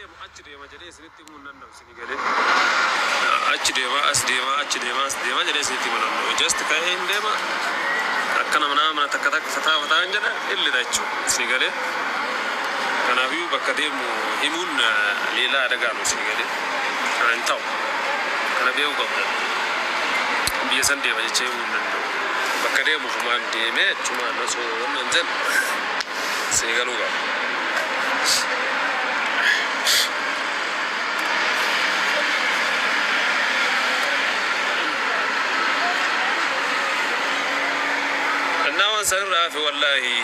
deemu achi deema jedhee isinitti himuu hin danda'u isinii galee. Achi deema as deema achi deema as deema jedhee isinitti himuu hin danda'u. Just ka'ee hin deema akkana manaa mana takka takka fataa fataa hin jedha hin lixa jechuudha isinii galee. Kanaafiyyuu bakka deemu himuun leelaa adagaa nu isinii galee. Kana hin ta'u. Kana beekuu qabdan. Biyya san deema jechee himuu hin danda'u. Bakka deemu ofumaan deemee achumaan osoo wanna hin jenne isinii galuu qaba. Innaa waan san irraa hafe wallaahi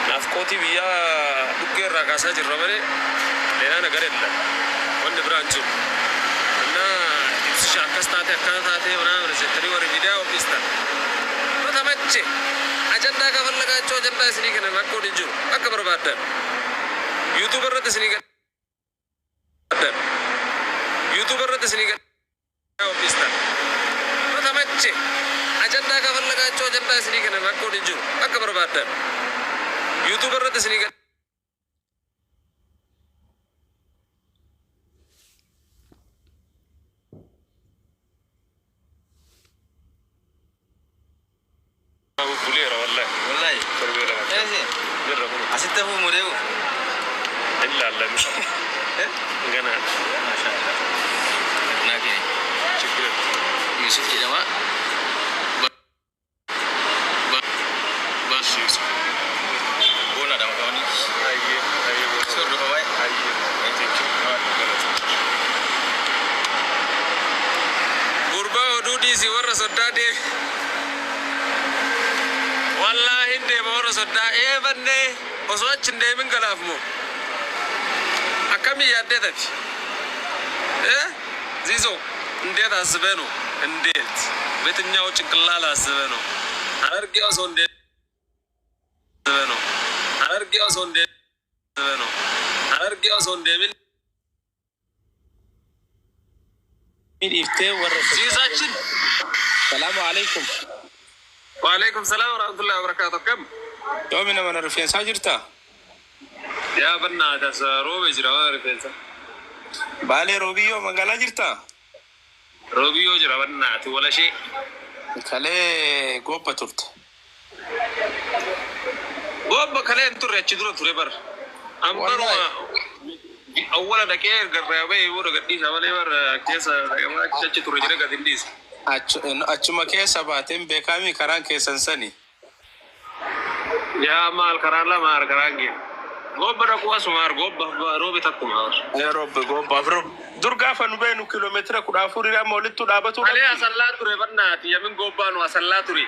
naafqootii biyyaa dhukkee irraa kaasaa jirra malee leelaa nagar ella wanni biraa hin jiru. Innaa ibsisha akkas taate akkana taate manaa jettanii warri miidiyaa qopheessitan nu tamache ajandaa kafallagaachuu ajandaa isinii kennan rakkoon hin jiru akka barbaaddan YouTube irratti isinii gaddan YouTube irratti isinii qopheessitan nu tamache ajandaa kafallagaachuu ajandaa isinii kennan rakkoon hin jiru akka barbaaddan YouTube irratti isinii Bubbuleera wallahi. Wallahi. Torbee lama. Eessi. Jirra kun. Asitti hafuu moo deemuuf? Hin laallami. Ganaadha. Maasha Allah. Naa kenne. Chiggir. Yusuf jedhama. Ba ba Yusuf. Boonaadha maqaan inni. Hayyee hayyee boona. Si hordofa baay'ee. Hayyee. Thank you. Galata. Gurbaa oduu dhiisi warra soddaa deemi. Wallaahi hin deema warra soddaa eebannee osoo achi hin deemin galaaf moo. Akkamii yaaddee tati? Eh? ዚዞ እንዴት አስበህ ነው? እንዴት በየትኛው ጭንቅላት አስበህ ነው? ሐረርጌ osoo እንዴት አስበህ ነው? ሐረርጌ osoo እንዴት አስበህ ነው? ሐረርጌ osoo hin deemin Dhiiftee warra ዚዛችን Salaamu alaikum. ወአለይኩም ሰላም ወራህመቱላሂ ወበረካቱ። akkam Yoomi nama na rifeensaa jirtaa? yaa በእናትህ roobe jira waan rifeensa Baalee Roobiyyoo magaalaa jirtaa? roobiyyoo jira በእናትህ walashee Kalee goobba turte. Gobba kalee hin turre achi dura ture bar. An baruma awwala dhaqee erga irraa bahee booda gadhiisa malee bar keessa dhaqee achi achi ture jedhee gad hin dhiise. Achuma keessa baateen beekaami karaan keessan sani. Yaa maal karaan lama har karaan kee. Gobba dhaquu asuma har gobba roobe takkuma. Ee roobbe goobbaaf roobe. Dur gaafa nu beenu kiiloomeetira 14 amma olittu dhaabatu Kalee asallaa ture bannaati yamin gobbaa nu asallaa ture.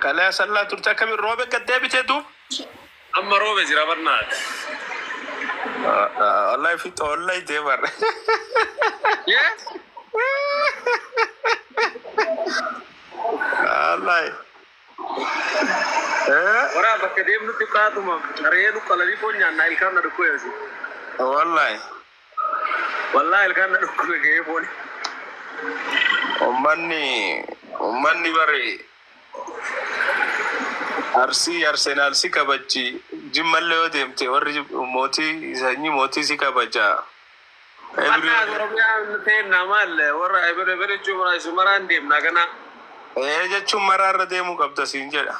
Kalee asallaa turte akkamiin roobe gad deebitee duub? Amma roobe jira bannaati. Wallahi fi xoollay deemarre. Yee? Wallahi. Eh? Waraa bakka deemnutti qaatuma reenu qalanii foon nyaannaa ilkaan na dhukkube asi. Wallahi. Wallahi ilkaan na dhukkube gahee foon. Ummanni bari Arsii Arsenaal si kabajji Jimmallee yoo deemte warri mootii sanyii mootii si kabaja. Mannaa Oromiyaan teennaa maal warra ebere ebere jechuun maraa isin maraan deemnaa kana. Ee jechuun maraarra deemuu qabda siin jedha.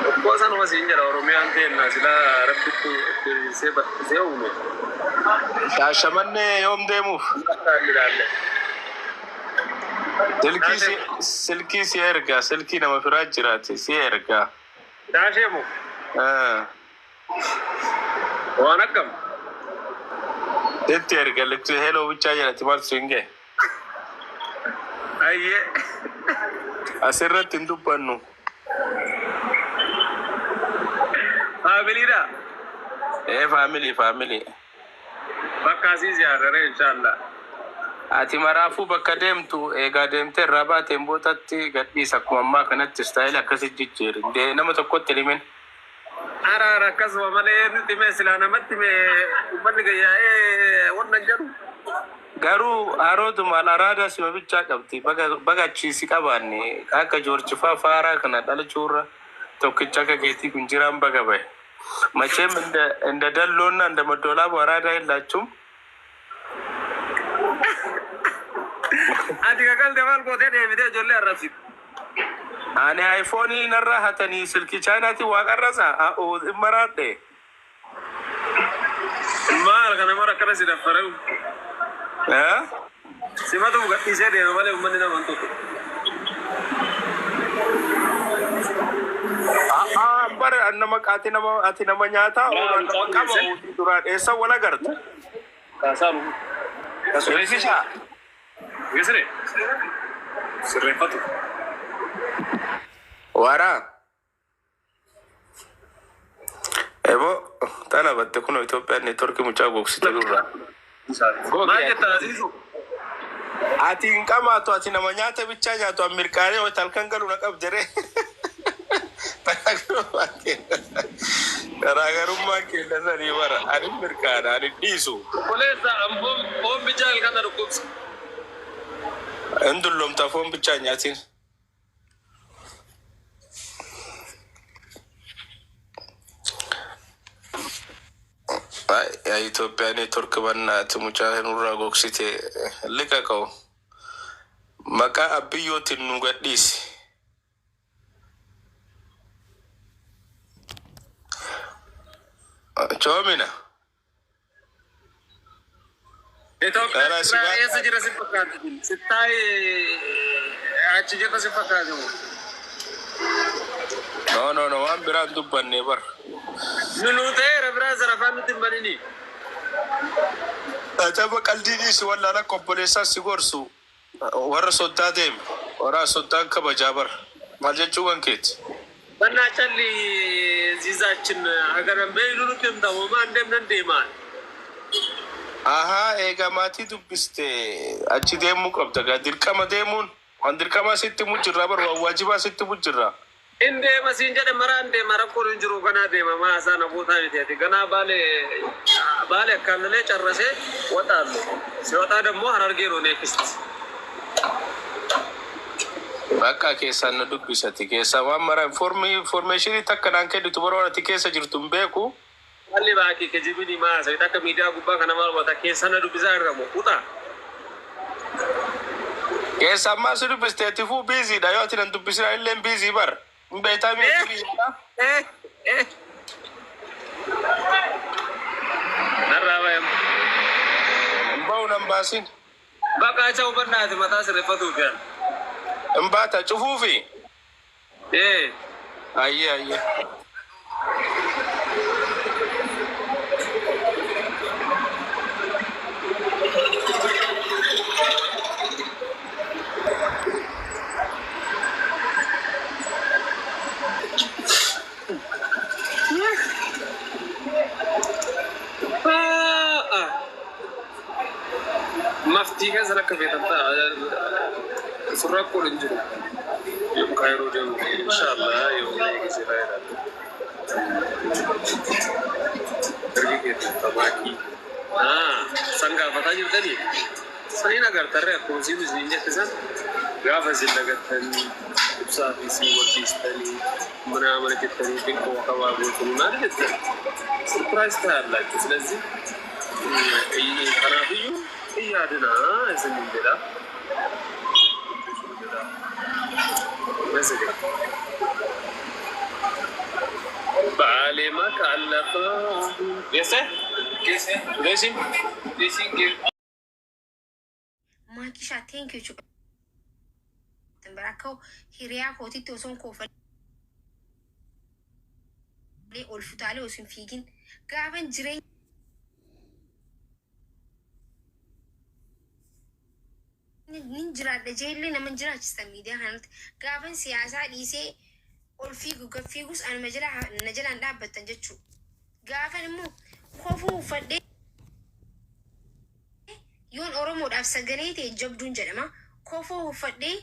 Okkoo sanuma siin jedha Oromiyaan teennaa silaa rabbitti diriirsee bal'isee uume. Shaashamannee yoom deemuuf? Ilaalle. Silkii si silkii si erga silkii nama firaa jiraate si erga. Daashee moo Ah, waan akkam. Sitti erga likki heloo bichaa jedhati maal siin ga'e. Ayyee. Asirratti hin dubbannu. Faamiliidha. Ee family family. Bakka asii ziyaarare inshaallah. Ati maraafuu bakka deemtu eegaa deemtee irraa baateen boodatti gadhiisa akkuma ammaa kanatti style akkasi jijjiiri. Dee nama tokkotti himin. Araara akkasuma malee nuti mee silaa namatti mee uummanni gayyaa'ee wanna hin jedhu. Garuu harootumaan araadaa sima bichaa qabdi. Baga baga achii si qabaanne akka Joorji faa faaraa kana dhalachuurra tokkicha akka keetii kun jiraan baga bahe. መቼም እንደ ደሎና እንደ መዶላቡ አራዳ የላችሁም። Ati kakalte maal gootee deebitee ijoollee arrabsitu. Ani ayfoonii narraa hatanii silkii chaayinaatiin waa qarrasa maraadhe. Maal kana mara akkana si daffareewu. Simatu gadhiisee deema malee uummanni nama hin tuqu. Bara nama ati nama ati nama nyaataa oolu nama qaba duraan eessa wal agarta? Kaasaan. Ibsishaa. Gisire. Sirreeffatu. Waraa. Ebo tana batte kun Itoophiyaan neetworkii mucaa gogsite durra. Maal jetta Aziizu? Ati hin qamaatu, ati nama nyaata bichaa nyaatu, an mirqaanee wata halkan galu na qabdere. Garaagarummaan keenya sanii bara ani mirqaana ani dhiisu. Obboleessa foon bichaa halkan na dhukkubsa. Hin dullomta foon bichaa nyaatiin. Itoophiyaa neetwork bannaati mucaa nurraa gogsite liqa qabu. Maqaa abbiyyootiin nu gadhiisi. Choomina. Itoophiyaan Dhala si baata. eessa jira si fakkaate? Sittaa'ee achi jirta si fakkaate moo? No, no, no, waan biraan dubbanne bar. Nu ta'eera biraa sarafaan nutti hin banini. Tapha qaldii dhiisi wallaala obboleessaa si gorsu warra soddaa deemi. Warra soddaan kabajaa bar. Maal jechuu kan keeti? Bannaa calli ziizaachin agaran beeylu nutti himtamu maan deemnan deemaan. Ahaa, egaa maatii dubbiste achi deemuu qabda gaa dirqama deemuun waan dirqamaa sitti mujjirraa bar, waan waajibaa sitti mujjirraa. In deema siin jedhe maraan deema, rakkoon hin jiru, ganaa deema maa isaa namoota miti ati ganaa baale baale akkaalalee carrasee waxaallu si waxaa dammoo Harargee noo neekist. Bakka keessaan na dubbisati keessaa waan mara informeeshinii takka naan kennitu bara waan ati keessa jirtu hin beeku. Haalli baakii kijibini maa isa akka miidiyaa gubbaa kana maal wata keessa na dubbisaa irramu kutaa. Keessa ammaa si dubbiste ati fuu biiziidha, yoo ati nan dubbisina illee biizii bar. Hin beektaa mi'a biyyaadha. Narraa bayamu. Hin bahu nan baasin. Bakka acha hubannaati mataa sirreeffatuuf yaala. Hin baata cufuufi. Eh. Ayyee ayyee. Maftii keessa akka feetan ta'a. Surraa qoon hin jiru. Yoo Kaayiroo deemu inshallah yoo eegisee jiraatu. Ergi keetti tabaakii. San gaafataa jirtanii? Saniin agartarree akkuma siin isin jette san gaafa isin dagattanii ibsaa fi isin wal mana mana jettanii xiqqoo kabaa gootanii maal jettan surprise ta'allaችሁ። ስለዚህ kanaafiyyuu yaadina isinin jedha. Baalema kallafa. Geesse? Geesse? Deesin? Deesin Maakishaa, thank you jechuudha. Akka hiriyaa kootitti osoo hin koofalee ol futaalee osoo hin fiigin gaafan jireenya nin jiraadha jeellee nama hin jiraachisa miidiyaa kanatti gaafan siyaasaa dhiisee ol fiigu gad fiigus anuma jala na jalaan dhaabbattan jechuudha. Gaafan immoo kofuu uffadhee yoon Oromoodhaaf sagalee ta'e jabduun jedhama. Kofoo uffadhee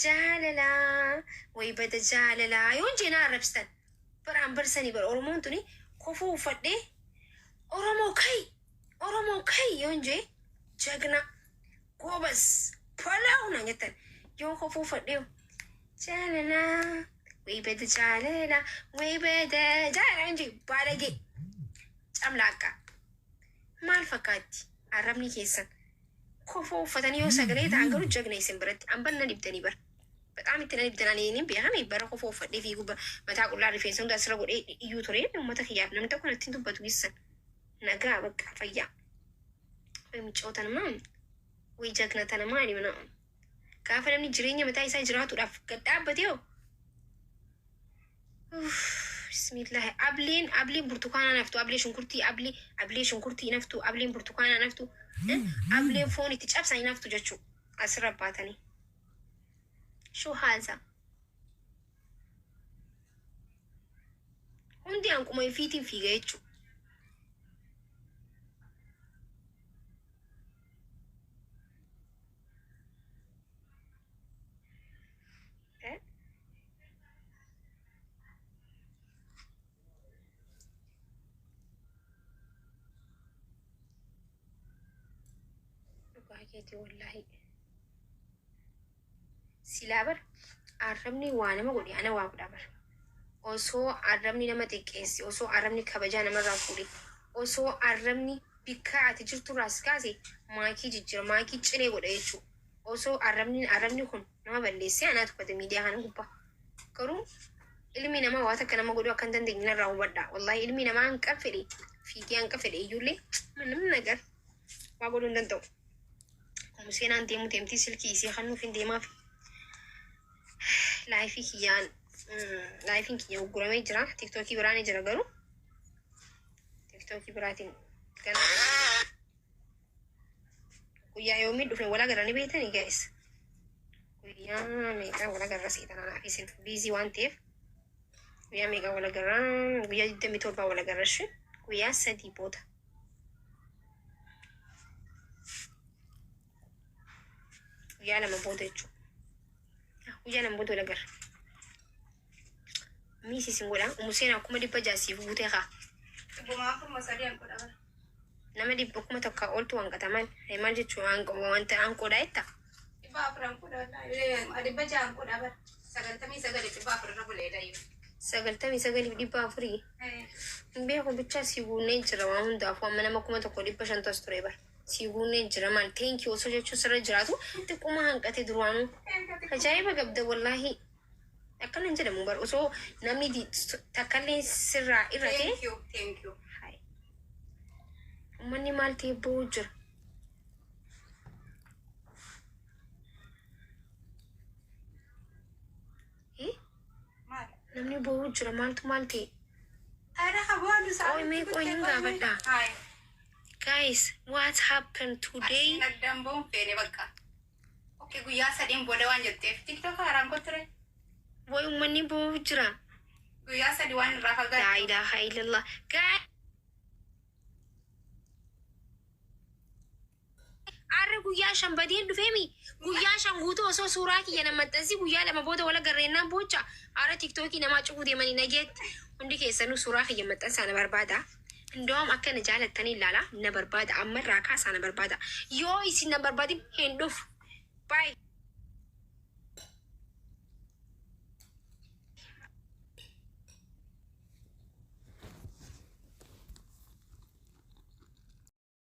jaalalaa wayi bada jaalalaa yoon jeenaa arrabsitan. Baraan barsanii bara Oromoon tuni kofoo uffadhee Oromoo kai Oromoo kai yoon jee jagna goobas polaa naan jettan. Yoon kofoo uffadhee jaalalaa Way bada jaalala, way bada jaalala hin jiru baalagee camlaaqqa. Maal fakkaatti arrabni keessan? Kofoo uffatanii yoo sagalee ta'an garuu jagna isin biratti amban na dhibdanii bara. Bexaam itti na dhibdan ani hin beekame bara kofoo uffadhee fiiguu mataa qullaa rifeensa hunda asirra godhee iyyuu ture uummata kiyyaaf namni tokko natti hin dubbatu gissan. Nagaa bakka fayyaa. Way mucoo tana maa way jagna tana maali mana. Gaafa namni jireenya mataa isaa jiraatuudhaaf gad dhaabbatee hoo. Uff, bismillah. Ableen ableen burtukaanaa naftu, ablee shunkurtii, ablee ablee shunkurtii naftu, ableen burtukaanaa naftu, ableen foon itti cabsan naftu jechuu asirra baatanii. Shuu haasa. Hundi hanquma ifiitiin fiiga jechuu. Eh? Dhugaa keetii wallaahi. Silaa bar arrabni waa nama godhe ana waa godha bar. Osoo arrabni nama xiqqeesse, osoo arrabni kabajaa namarraa fuudhe, osoo arrabni bikka ati jirturraa si kaase maakii jijjiira, maakii cilee godha jechuudha. Osoo arrabni kun nama balleessee anaa tuffate miidiyaa kana gubbaa. Garuu ilmi namaa waa takka nama godhuu akka hin dandeenye narraa hubadha. Wallaahi ilmi namaa hanqa fedhe fiigee hanqa fedhe iyyuullee namni nagar waa godhuu hin danda'u. Seenaan deemu deemtii silkii isii kennuuf hin deemaaf. Laayifii kiyyaan laayifiin kiyya ugguramee jira. Tiktookii biraa ni jira garuu tiktookii biraatiin gana guyyaa yoomii dhufne wal agarra ni beektanii guys. Guyyaa meeqa wal agarra seetan anaaf isin biizii waan ta'eef guyyaa meeqa wal agarra guyyaa 27 wal agarra shi guyyaa 3 booda. Guyyaa 2 booda jechuudha. Guyyaa 2 booda wal agarra. Miisi isin godha. Umuseen akkuma 600 siif guutee kaa. Dhibbumaa afurma sadii an godha bara. Nama 1,000 oltu hanqataman. Maal jechuun wanta an qodaa jetta? 400 an godha wallaahi. 600 an godha bara. 99 400 irra bulee dayyu. 99 fi 400. Hin beeku bichaa sii guunnee jira waan hundaafuu amma nama 1,500 as ture bara. Sii guunnee jira maal thank you osoo jechuun sirra jiraatu xiqquma hanqate duraanuu. Ajaa'iba qabda wallaahi. Akkana hin jedhamu bara osoo namni takkallee sirraa irratee. Thank you, thank you. Hai. Uummanni maal ta'e boo'u jira. Eh? Maal? Namni boo'u jira maaltu maal ta'e? Ara haboonu isaa. Qoy mee qoy hin gaafadha. Hai. Guys, what happened today? Asiin addaan ba'uun feene bakka. Okay, guyyaa sadiin booda waan jetteef TikTok haaraan kotture. Way uummanni boo'u jira. Guyyaa 3 waan irraa Laa fagaatu. ilaaha illallah. Guys, Arra guyyaa 5 badeen dhufeemi. Guyyaa 5 guutuu osoo suuraa kiyya na maxxansi guyyaa 2 booda wal agarreennaan boocha. Arra tiktookii namaa cufuu deemanii nageetti. Hundi keessanuu suuraa kiyya maxxansaa na barbaada. Indoom akka na jaalattanii ilaala na barbaada. Ammarraa kaasaa na barbaada. Yoo isin na barbaadin hin dhufu. Bye.